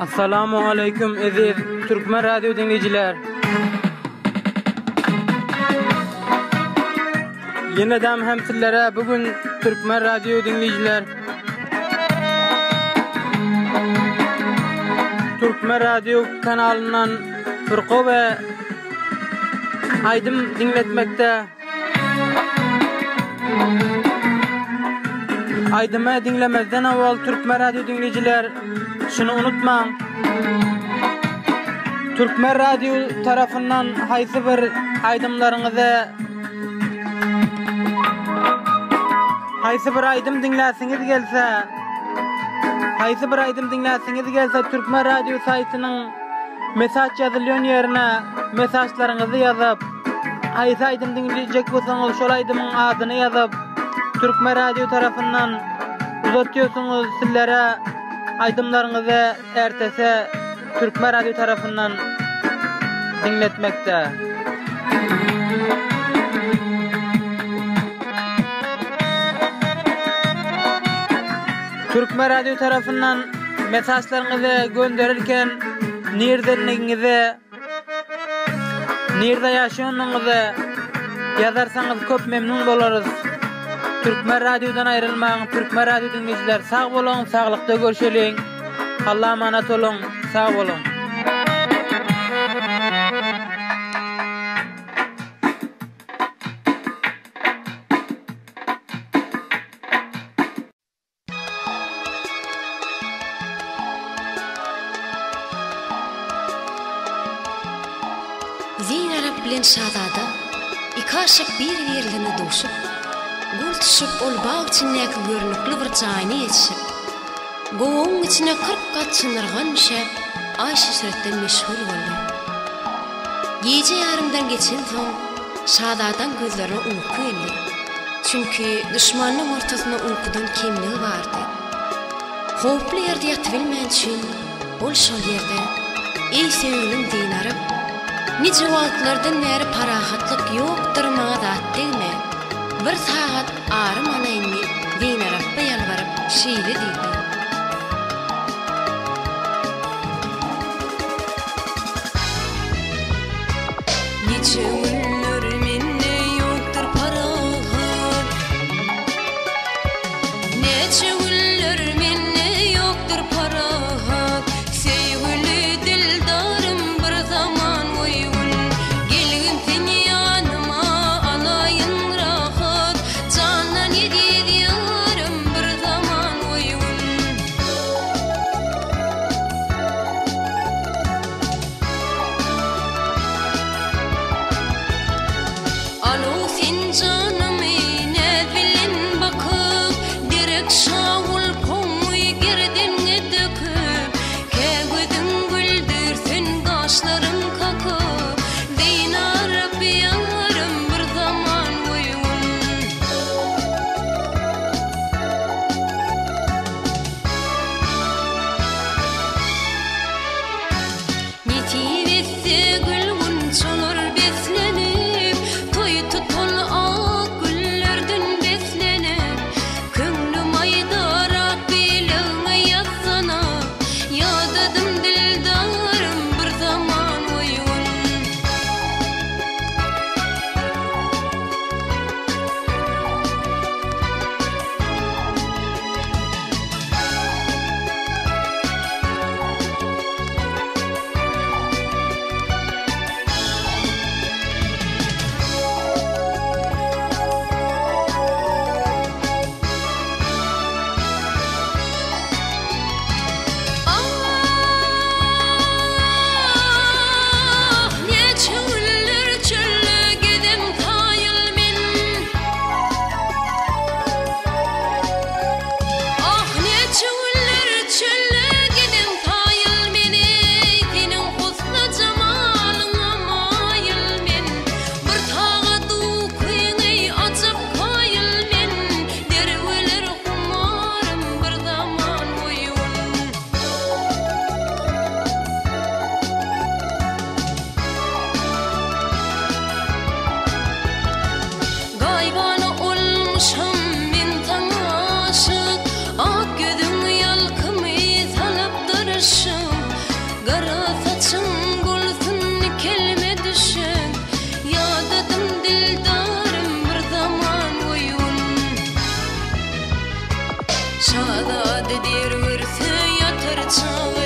Assalamu aleýkum eziz Türkmen radio diňleýjiler. Ýenedem hem sizlere bu gün Türkmen radio diňleýjiler Türkmen radio kanalyndan fyrka we aýdym diňletmekde Aýdymy diňlemezden owal Türkmen radio diňleýjiler şuny unutmaň. Türkmen radio tarapyndan haýsy bir aýdymlaryňyzy haýsy bir aýdym diňläsiňiz gelse haýsy bir aýdym diňläsiňiz gelse Türkmen radio saýtynyň Mesaj ýazylýan ýerine mesažlaryňyzy ýazyp, haýsy aýdym diňlejek bolsaňyz şol aýdymyň adyny ýazyp, Türkmen radio tarapyndan uzatýarsyňyz sizlere aýdymlaryňyzy ertesi Türkmen radio tarapyndan diňletmekde. Türkmen radio tarapyndan mesažlaryňyzy gönderirken nirdenligiňizi, nirde ýaşaýandygyňyzy ýazarsaňyz köp memnun bolarys. Türkmen radiodan aýrylmaň, Türkmen radio diňleýjiler sag boluň, saglykda görşeliň. Alla amanat boluň, sag boluň. Zeýnarap bilen şazada iki aşyk bir-birlerine duşup, gol tutuşyp ol bag içindäki görnükli bir jaýyna ýetişip, gowagyň içine 40 gat çynyrgan düşäp, aýş-eşretden meşgul boldy. Gije ýarymdan geçensoň, şazadaň gözlerine uky geldi. Çünki duşmanyň ortasynda ukudan kemligi bardy. Howply ýerde ýatybilmän üçin ol şol ýerde, Eý söýgülim Dinaryp, nije wagtlardan bäri parahatlyk ýokdur maňa zat degme, bir sagat arym alaýyn diýip Dinarapba ýalbaryp şeýle diýdi. Niçe günler mende ýokdur parahat Näçe günler mende ýokdur parahat Söýgüli dildarym bir zaman goýgun Gelgin sen ýanyma alaýyn rahat Jandan eziz ýarym bir zaman goýgun. Alow sen janymy näz bilen bakyp, Derek şa. Şazada der görse ýatyr çagy.